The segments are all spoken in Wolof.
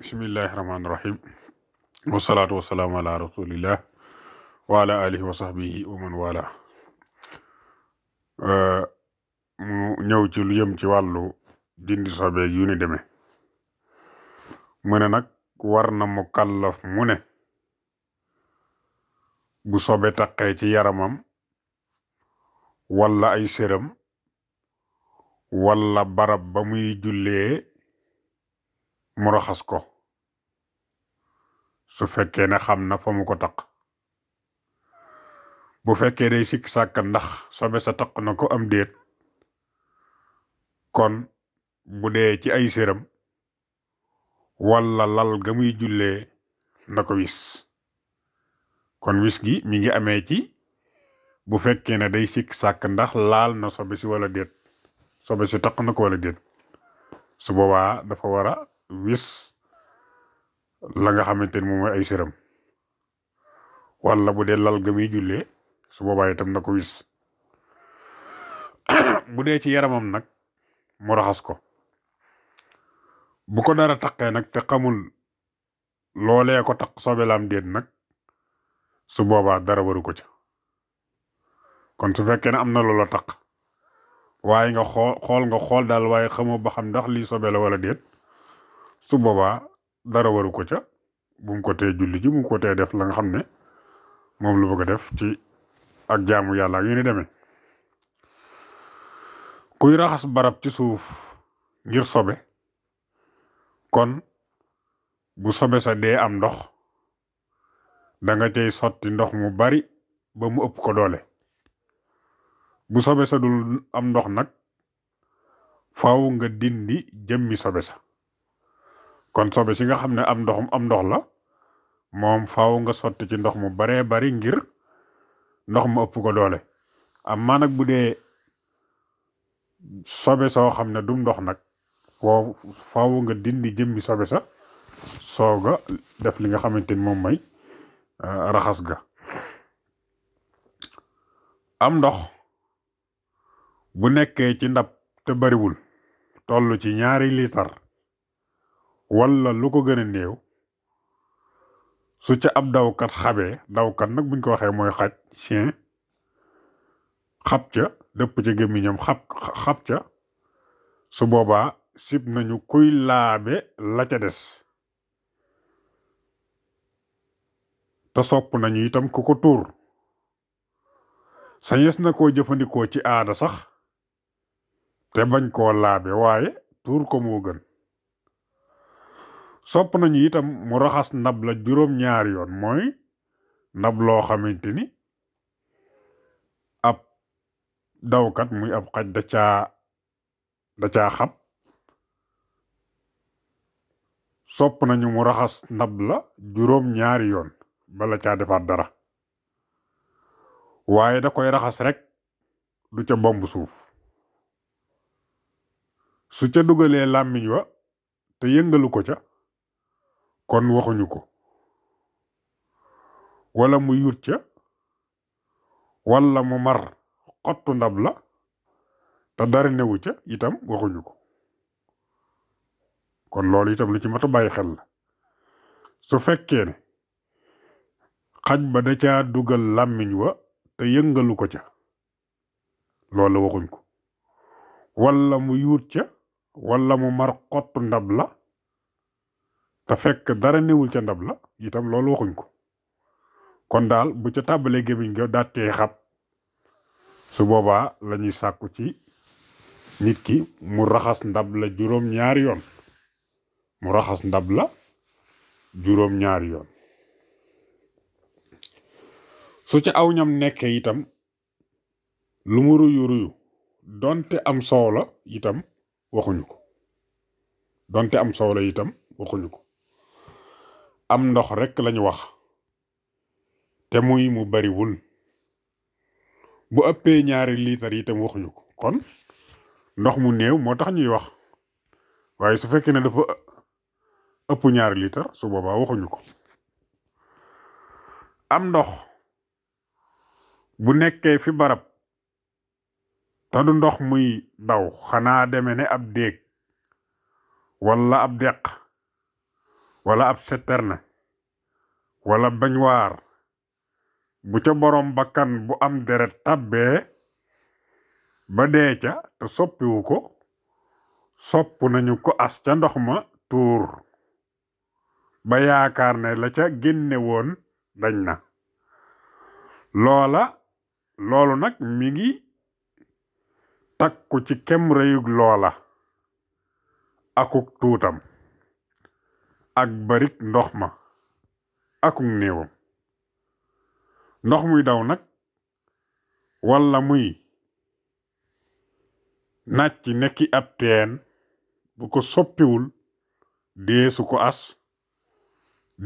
bismillahi rahmaani rahim wasalaatu wasalaamu ala rasulillah wa ala alihi wa sahbihi wa man wala mu ñëw ci lu yëm ci wàllu dindi sobeeg yu ni demee mu ne nag war na mu kàllaf mu ne bu sobe taqee ci yaramam wala ay séram wala barab ba muy jullee mu raxas ko su fekkee ne xam na fa mu ko taq bu fekkee day sikk sàkk ndax sobe sa taq na ko am déet kon bu dee ci ay séram wala lal ga muy jullee na ko wis kon wis gi mi ngi amee ci bu fekkee ne day sikk sàkk ndax laal na sobe si wala déet sobe si taq na ko wala déet su boobaa dafa war a wis la nga xamante ni moom mooy ay séram wala bu dee lal ga muy jullee su boobaa itam na ko wis bu dee ci yaramam nag mu raxas ko bu ko dara taqee nag te xamul loolee ko taq sobe la am déet nag su boobaa dara waru ko ca kon su fekkee ne am na loola taq waaye nga xool daal waaye xamoo ba xam ndax lii sobe la wala déet su boobaa dara waru ko ca bu mu ko tee julli ji bu mu ko tee def la nga xam ne moom lu bëgg a def ci ak jaamu yàlla ak yu ni demee kuy raxas barab ci suuf ngir sobe kon bu sobe sa dee am ndox danga cay sotti ndox mu bari ba mu ëpp ko doole bu sobe sa dul am ndox nag faaw nga dindi jëmmi sobe sa kon sobe si nga xam ne am ndox la moom faaw nga sotti ci ndox mu baree bari ngir ndox mu ëpp ko doole amma nag bu dee sobe soo xam ne dum ndox nag faaw nga dindi jëmmi sobe sa sooga def li nga xamante ni moom may raxas ga am ndox bu nekkee ci ndab te bariwul toll ci 2 liitar wala lu ko gën a néew su ca ab dawkat xabee dawkat nag buñ ko waxee mooy xaj chien xab ca dëpp ca gémmiñam xab ca su boobaa sib nañu kuy laabe la ca des te sopp nañu itam ku ko tuur sañes na koo jëfandikoo ci aada sax te bañ koo laabe waaye tuur ko moo gën sopp nañu itam mu raxas ndab la 2 yoon mooy ndab loo xamante ni ab dawkat muy ab xaj da caa xab sopp nañu mu raxas ndab la 2 yoon bala caa defaat dara waaye da koy raxas rek du ca bomb suuf su ca dugalee làmmiñ wa te yëngalu ko ca kon waxuñu ko wala mu yut ca wala mu mar xottu ndab la te dara newu ca itam waxuñu ko kon loolu itam lu ci mat a bàyyi xel la su fekkee ne xaj ba da caa dugal làmmiñ wa te yëngalu ko ca loolu waxuñ ko wala mu yuut ca wala mu mar xottu ndab la te fekk dara newul ca ndab la itam loolu waxuñ ko kon daal bu ca tàbbalee gémmiñ nga daatee xab su boobaa la ñuy sàkku ci nit ki mu raxas ndab la 2 yoon mu raxas ndab la 2 yoon su ca aw ñam nekkee itam lu mu ruyu donte am soow la itam waxuñu ko donte am soow la itam waxuñu ko am ndox rekk lañu wax te muy mu bariwul bu ëppee 2 liitar itam waxuñu ko kon ndox mu néew moo tax ñuy wax waaye su fekkee ne dafa ëpp 2 liitar su boobaa waxuñu ko am ndox bu nekkee fi barab te du ndox muy daw xanaa deme ne ab déeg wala ab deq wala ab citerne wala bañwaar bu ca borom bakkan bu am deret tabbee ba dee ca te soppiwu ko sopp nañu ko as ca ndox ma tuur ba yaakaar ne la ca génne woon dañ na loolu nag mi ngi takku ci kem rëyug loola akuk tuutam ak barik ndox ma akuk néewam ndox muy daw nag walla muy nàcc nekki ab teen bu ko soppiwul deesu ko as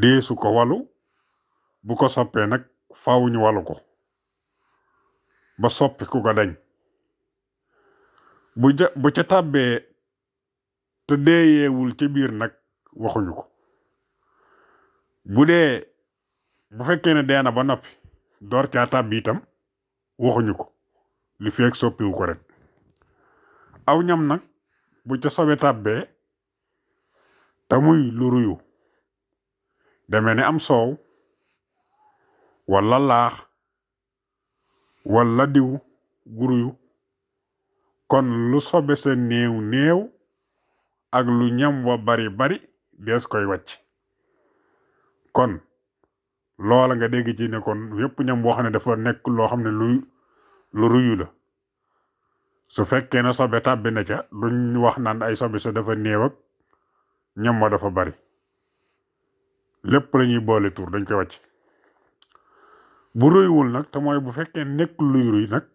deesu ko walu bu ko soppee nag faaw ñu walu ko ba soppi ku ko dañ bu ca tàbbee te deeyeewul ca biir nag waxuñu ko bu fekkee ne dee na ba noppi door caa tàbbi itam waxuñu ko li feek soppiwu ko rek aw ñam nag bu ca sobe tàbbee te muy lu ruyu deme ne am soow walla laax walla diw gu ruyu kon lu sobe sa néew ak lu ñam wa bari dees koy wàcc kon loola nga dégg ci ne kon yépp ñam boo xam ne dafa nekk loo xam ne lu ruyu la su fekkee ne sobe tàbbi na ca duñ wax naan ay sobe sa dafa néew ak ñam wa dafa bari lépp la ñuy boole tur dañ koy wàcc bu ruyuwul nag te mooy bu fekkee nekk luy ruy nag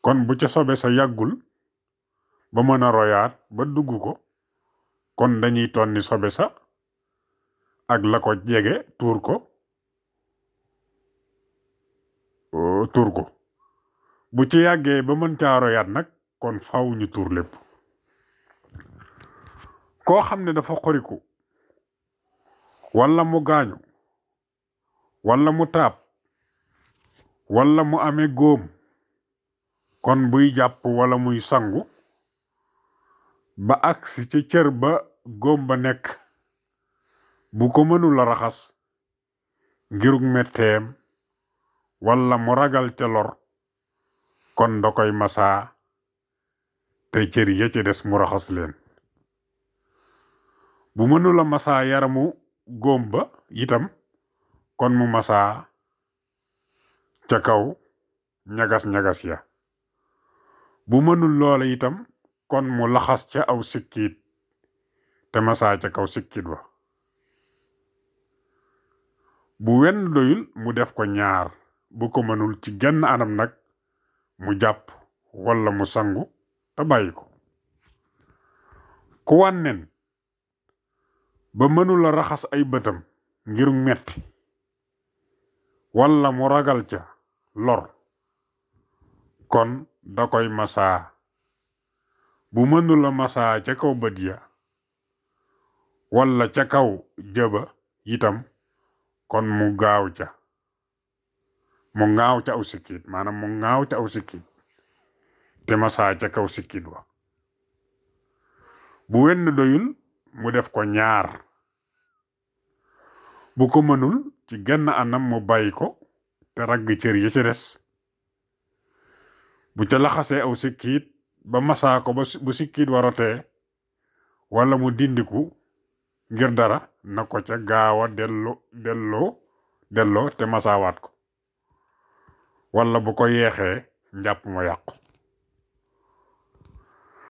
kon bu ca sobe sa yàggul ba mën a royaat ba dugg ko kon dañuy tonni sobe sa ak la ko jege tuur ko bu ci yàggee ba mën caa royaat nag kon faw ñu tuur lépp koo xam ne dafa xoriku walla mu gaañu walla mu taab walla mu amee góom kon buy jàpp walla muy sangu ba agsi ca cër ba góom ba nekk bu ko mënula raxas ngirug metteem walla mu ragal ca lor kon da koy masaa te cër ya ci des mu raxas leen bu mënula masaa yaramu góom ba itam kon mu masaa ca kaw ñagas-ñagas ya bu mënul loola itam kon mu laxas ca aw sikkit te masaa ca kaw sikkit ba bu wenn doyul mu def ko ñaar bu ko mënul ci genn anam nag mu jàpp walla mu sangu te bàyyi ko ku wànnen ba mënula raxas ay bëtam ngir metti walla mu ragal ca lor kon da koy masaa bu mënula masaa ca kaw bët ya walla ca kaw jëba itam kon mu ŋaaw ca aw sikkit maanaam mu ŋaaw ca aw sikkit te masaa ca kaw sikkit wa bu wenn doyul mu def ko ñaar bu ko mënul ci genn anam mu bàyyi ko te ragg cër ya ci des bu ca laxasee aw sikkit ba masaa ko bu sikkit warotee walla mu dindiku ngir dara na ko ca gaawa delloo te masaawaat ko walla bu ko yeexee njàpp ma yàqu